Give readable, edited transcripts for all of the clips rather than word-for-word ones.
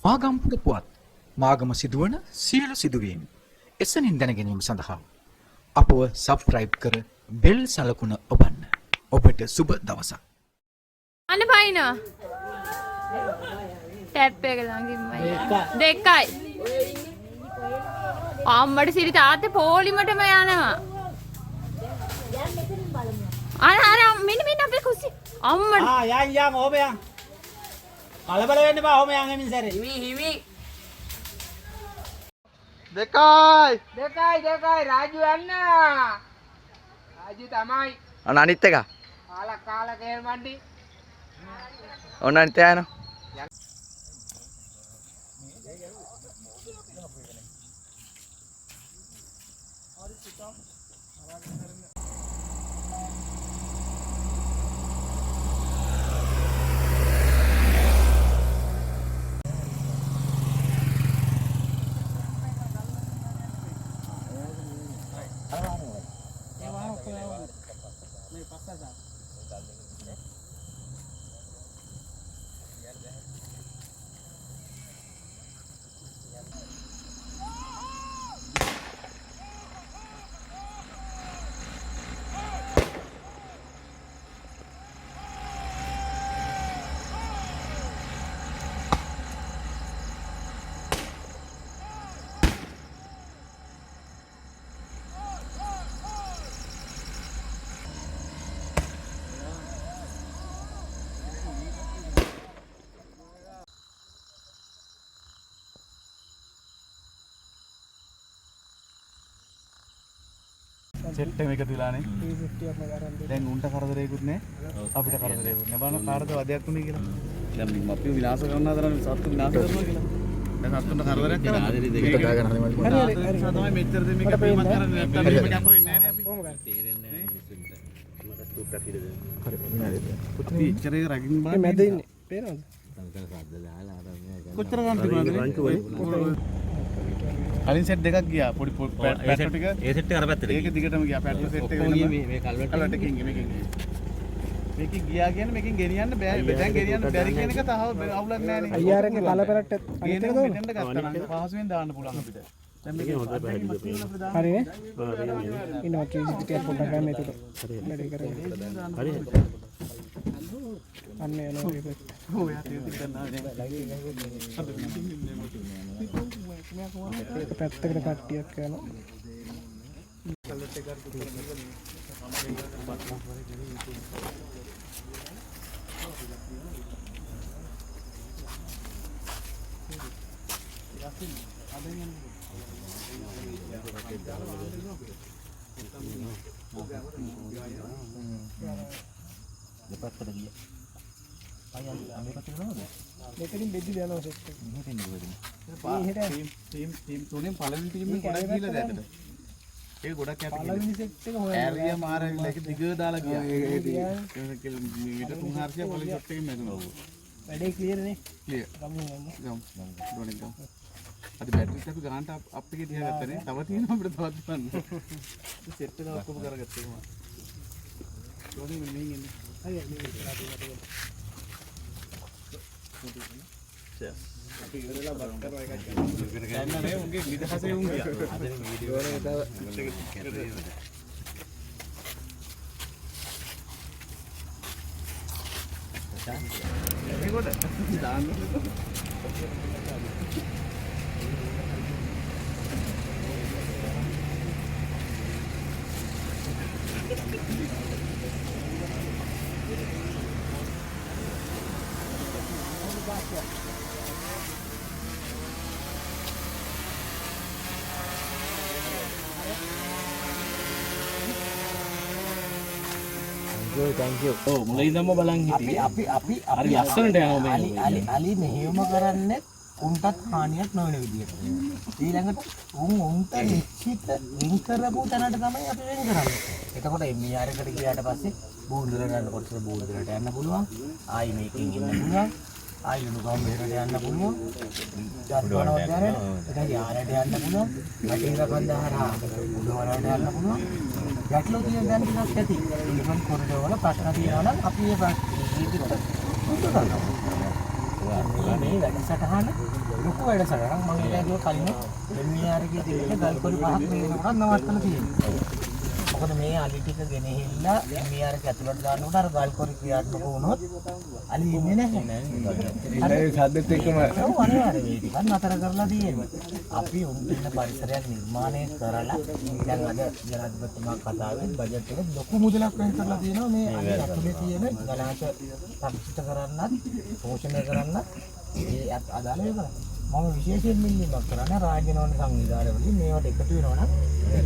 මාගම්පුර පුවත් මාගම සිදුවන සියලු සිදුවීම් එසැනින් දැන ගැනීම සඳහා අපව සබ්ස්ක්‍රයිබ් කර බෙල් සලකුණ ඔබන්න. ඔබට සුබ දවසක්. අන්න පයින්නවා. ටැප් එක ළඟින්මයි. දෙකයි. අම්මට සිරි තාත්තේ පොලිමටම යනවා. අර අර මෙන්න මෙන්න අපේ කුස්සිය. අම්මට ආ යන් යන් ඔහොම යන්. කලබල වෙන්න එපා ඔහොම යන් එමින් සැරේ. හිමි හිමි. දෙකයි. දෙකයි දෙකයි රාජු යන්න. රාජු තමයි. අන්න අනිත් එක. කාලා කාලා කේල් මණ්ඩි. ඔන්න අනිත් එක යනවා. සෙට් එකම එකතු වෙලානේ. දැන් උන්ට කරදරයකුත් නෑ, අපිට කරදරයකුත් නෑ. බලන්න කාටද වදයක් වුනේ කියලා. දැන් අපි විනාශ කරන්න හදනනේ, සත්තු විනාශ කරනවා කියලා. දැන් සත්තුන්ට කරදරයක් කරන්නේ. ඒක දාගන්න හරි මල්ලි. හරි හරි. තමයි මෙච්චර දෙයක් මේක අපේමත් කරන්නේ නැත්තම් මේක කැප වෙන්නේ නෑනේ අපි. හරි විනාඩි දෙකක්. අපි එච්චර එක රකින්න බලන්න. මැද ඉන්නේ පේනවද? කොච්චර ගන්න තිබුණාද? කලින් සෙට් දෙකක් ගියා පොඩි පැට්‍රෝ ටික. ඒ සෙට් එක අර පැත්තට ඒක දිගටම ගියා පැට්‍රෝ සෙට් එක වෙනම. මේ කල්වර්ට් කල්වර්ට් එකකින් ගියේ, මේකෙන් ගියේ. මේකෙන් ගියා කියන්නේ මේකෙන් ගෙනියන්න බෑ. දැන් ගෙනියන්න බැරි කියන එක තව අවුලක් නෑනේ. අයිආර් එකේ කල පැලට් අනිත් එක දාන්න. මෙතෙන්ට ගත්තා නම් පහසුවෙන් දාන්න පුළුවන් අපිට. දැන් මේක හොඳ පැහැදිලිව පේනවා. හරිනේ? ඉන්නවා 360 ටිකක් පොඩ්ඩක් ගන්න එතකොට. වැඩේ කරගන්න. හරි. අන්න යනවා ඒ පැත්ත. ඔව් යා තේරුම් ගන්න නෑ. එක පැත්තකට කට්ටියක් යනවා. දෙපැත්තට ගියා. අය අනේ පැත්තට යනවද? මෙතනින් බෙදි යනවා සෙට් එක. මෙහෙට එන්නේ කොහෙද? ටීම් ටීම් ටීම් තුනෙන් පළවෙනි ටීම් එක ගොඩක් ගිහලා දැන් ඇතට. ඒක ගොඩක් යට ගිහලා. පළවෙනි සෙට් එක හොයන්න. ඈරිය මාර ඇවිල්ලා ඒක දිග දාලා ගියා. ඒක මීටර 300 පළවෙනි ෂොට් එකෙන් මැදුණා. වැඩේ ක්ලියර් නේ? ක්ලියර්. ගමු යන්න. ගමු. ඩ්‍රෝන් එක ගමු. අද බැටරිත් අපි ගානට අප් එකේ තියාගත්තනේ. තව තියෙනවා අපිට තවත් ගන්න. සෙට් එක ඔක්කොම කරගත්තා එහෙම. ඩ්‍රෝන් එක මෙහෙන් එන්නේ. හරි හරි මේ ඉස්සරහට එන්න. අපි ඉවරලා බත් කරනවා එකක් ගන්න. දැන් නේ උන්ගේ නිදහසේ උන් ගියා. ඒකට දාන්න. ඔව් මුලින් ඉඳන්ම බලන් හිටියේ. අපි අපි හරි ලස්සනට යනවා මේ. අලි අලි අලි මෙහෙයුම කරන්නේ උන්ටත් හානියක් නොවන විදියට. ඊළඟට උන් උන්ට නිශ්චිත වෙන් කරපු තැනට තමයි අපි වෙන් කරන්නේ. එතකොට MER එකට ගියාට පස්සේ බූන්දරට යන්න කොටස බූන්දරට යන්න පුළුවන්. ආයි මේකෙන් එන්න පුළුවන්. ආයි ලුණුගම්බේරට යන්න පුළුවන්. ජාත්වනෝද්‍යානයට, ඊට යානට යන්න පුළුවන්. වැටිහිර කන්ද හරහා උඩවලට යන්න පුළුවන්. ගැටලු තියෙන තැන් ටිකක් ඇති. ඉලිෆන්ට් කොරිඩෝර් වල ප්‍රශ්න තියෙනවා නම් අපි ඒ ප්‍රශ්න ඒ ටිකට උත්තර ගන්නවා. මේ වැඩසටහන ලොකු වැඩසටහනක්. මම ඒකයි කිව්ව කලින් MER එකේ තියෙන ගල්කොළු පහක් මේ වෙනකොටත් නවත්තලා තියෙනවා. මොකද මේ අලි ටික ගෙනහිල්ලා MER එක ඇතුළට දානකොට අර ගල්කොළු ක්‍රියාත්මක වුණොත් අලි ඉන්නේ නැහැ. ඒ සද්දෙත් එක්කම ඔව් අනිවාර්යයෙන් මේ ටිකක් නතර කරලා තියෙනවා. අපි උන්ට ඉන්න පරිසරයක් නිර්මාණය කරලා දැන් අද ජනාධිපතිතුමා කතාවේ බජට් එකේ ලොකු මුදලක් වෙන් කරලා තියෙනවා මේ අලි ඇතුලේ තියෙන ගලාශ රක්ෂිත කරන්නත් පෝෂණය කරන්නත් ඒ අදාළ ඒවා. මම විශේෂයෙන් ඉල්ලීමක් කරන්නේ රාජ්‍ය නොවන සංවිධාන වලින් මේවට එකතු වෙනවා නම්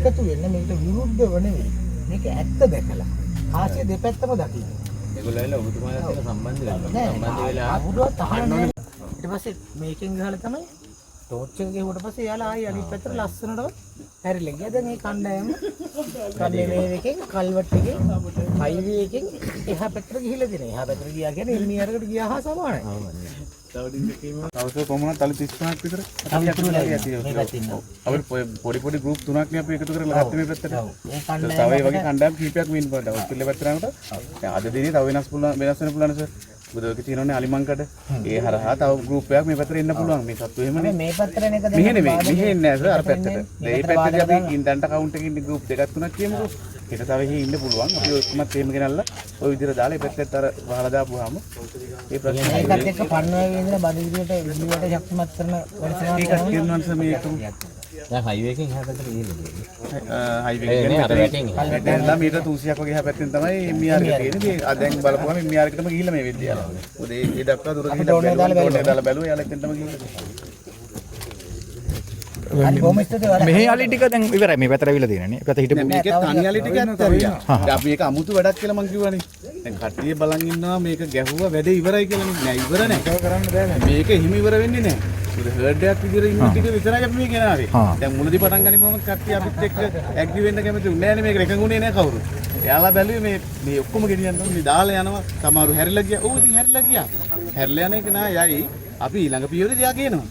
එකතු වෙන්න මේකට විරුද්ධව නෙවෙයි. මේක ඇත්ත දැකලා කාසිය දෙපැත්තම දකින්න. ඒගොල්ලෝ ඇවිල්ලා ඔබතුමාලත් එක්ක සම්බන්ධ වෙනවා. සම්බන්ධ වෙලා කවුරුවත් අහන්නේ නැහැ. ඊට පස්සේ මේකෙන් ගහලා තමයි ටෝච් එක ගහුවට පස්සේ එයාලා ආයි අනිත් පැත්තට ලස්සනට හැරිලා ගියා. දැන් මේ කණ්ඩායම කන්නේ එකෙන් කල්වට් එකෙන් හයිවේ එකෙන් එහා පැත්තට ගිහිල්ලා තියෙනවා. එහා පැත්තට ගියා කියන්නේ එම්ඊආර් එකට ගියා හා සමානයි. තව ටිකක් තවස කොහොමද තලි 35ක් විතර තව ඉතුරු වෙලා ඉන්නවා. මේ පැත්තේ ඉන්නවා. අපිට පොඩි පොඩි ගෲප් තුනක් නේ අපි එකතු කරලා ගත්තේ මේ පැත්තට. ඔව්. ඒ කණ්ඩායම තව ඒ වගේ කණ්ඩායම් කීපයක් මේ ඉන්න බලන්න. ඔස්ට්‍රේලියා පැත්තට යනකොට දැන් අද දිනේ තව වෙනස් පුළුවන් වෙනස් වෙන පුළුවන් සර්. මොකද ඔයක තියෙනවනේ අලිමංකඩ. ඒ හරහා තව ගෲප් එකක් මේ පැත්තට එන්න පුළුවන්. මේ සත්තු එහෙමනේ. මේ පැත්තට එන එක දැන් මෙහෙ නෙමෙයි. මෙහෙ එන්නේ නෑ සර් අර පැත්තට. දැන් මේ පැත්තට අපි ඉන්දන්ට කවුන්ට් එකේ ඉන්න ගෲප් දෙකක් තුනක් කියමුකෝ. ඒක තව එහෙ ඉන්න පුළුවන්. අපි ඔක්කොමත් එහෙම ගෙනල්ලා ඔය විදිහට දාලා ඒ පැත්තට අර වහලා දාපුවාම ඒ ප්‍රශ්නේ මේකත් එක්ක පන්නුවේ ඉඳලා බඩ විදියට විදුලියට ශක්තිමත් කරන වැඩසටහනක් ඒකත් කියනවා සර් මේ එකම. දැන් හයිවේ එකෙන් එහා පැත්තට ගිහිල්ලා තියෙන්නේ. හයිවේ එක නේ අර වැටෙන් එහා. වැටෙන් මීටර 300ක් වගේ එහා පැත්තෙන් තමයි MER එක තියෙන්නේ. ඉතින් ආ දැන් බලපුවාම MER එකටම ගිහිල්ලා මේ වෙද්දී යාලා. මොකද ඒ දක්වා දුර ගිහිල්ලා බැලුවා. ඩ්‍රෝන් එක දාලා බැලුවා. යාලා එතෙන්ටම ගිහිල්ලා. හරි බොහොම ස්තුතියි ඔයාලා. මෙහි අලි ටික දැන් ඉවරයි. මේ පැත්තට ඇවිල්ලා තියෙන්නේ නේ. පැත්ත හිටපු නෑ මේකේ තනි අලි ටික ඇත්ත හරියා. දැන් අපි මේක අමුතු වැඩක් කියලා මං කිව්වනේ. දැන් කට්ටිය බලන් ඉන්නවා මේක ගැහුවා වැඩේ ඉවරයි කියලානේ. නෑ ඉවර නෑ. ඒක කරන්න බෑ නෑ. මේක එහෙම ඉවර වෙන්නේ නෑ. මොකද හර්ඩ් එකක් විදිහට ඉන්න ටික විතරයි අපි මේ ගෙනාවේ. දැන් මුලදී පටන් ගනිම කොහොමද කට්ටිය අපිත් එක්ක ඇග්‍රි වෙන්න කැමති වුණේ නෑනේ. මේක එකඟුනේ නෑ කවුරු. එයාලා බැලුවේ මේ මේ ඔක්කොම ගෙනියන්න ඕනේ. මේ දාලා යනවා. සමහරු හැරිලා ගියා. ඔව් ඉතින් හැරිලා ගියා. හැරිලා යන එක නෑ යයි. අපි ඊළඟ පියවරේ දිහා ගේනවා.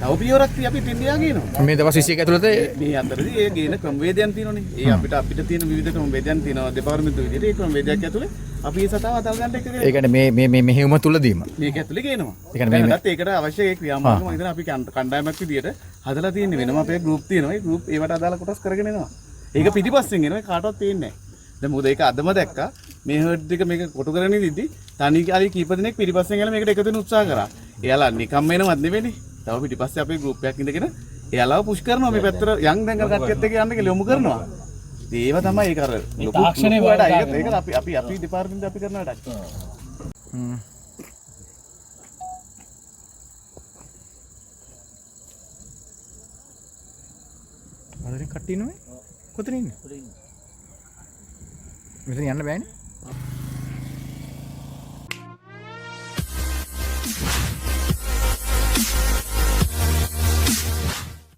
තව පියවරක් තිය අපි තින් දිහා ගේනවා. මේ දවස් 21 ඇතුළත මේ අතරදී ඒ ගේන ක්‍රමවේදයන් තියෙනවනේ. ඒ අපිට තියෙන විවිධ ක්‍රමවේදයන් තියෙනවා දෙපාර්තමේන්තු විදිහට. ඒ ක්‍රමවේදයක් ඇතුලේ අපි ඒ සතාව අදාළ ගන්න එක ඒ කියන්නේ මේ මේ මේ මෙහෙයුම තුලදීම මේක ඇතුලේ ගේනවා. ඒ කියන්නේ මේ දැනටත් ඒකට අවශ්‍ය ඒ ක්‍රියාමාර්ග මම හිතනවා අපි කණ්ඩායමක් විදිහට හදලා තියෙන්නේ. වෙනම අපේ ගෲප් තියෙනවා. ඒ ගෲප් ඒවට අදාළ කොටස් කරගෙන එනවා. ඒක පිටිපස්සෙන් එනවා. ඒ කාටවත් පේන්නේ නැහැ. දැන් මොකද ඒක අදම දැක්කා. මේ හර්ඩ් එක මේක කොටු කරගෙන ඉඳිද්දි තනි අලි කීප දෙනෙක් පිටිපස්සෙන් ඇවිල්ලා මේකට එකතු වෙන උත්සාහ කරා. එයාලා නිකම්ම එනවත් නෙවෙයිනේ. තව පිටිපස්සේ අපේ ගෲප් එකක් ඉඳගෙන එයාලව පුෂ් කරනවා මේ පැත්තට යන් දැන් අර කට්ටියත් එක්ක යන්න කියලා යොමු කරනවා. ඉතින් ඒව තමයි ඒක අර ලොකු තාක්ෂණය වැඩ. භාවිතා ඒක අපි අපි අපි දෙපාර්තමේන්තුවේ අපි කරන වැඩක්. අදරින් කට්ටිය ඉන්නවනේ. කොතන ඉන්නේ? මෙතන යන්න බෑනේ.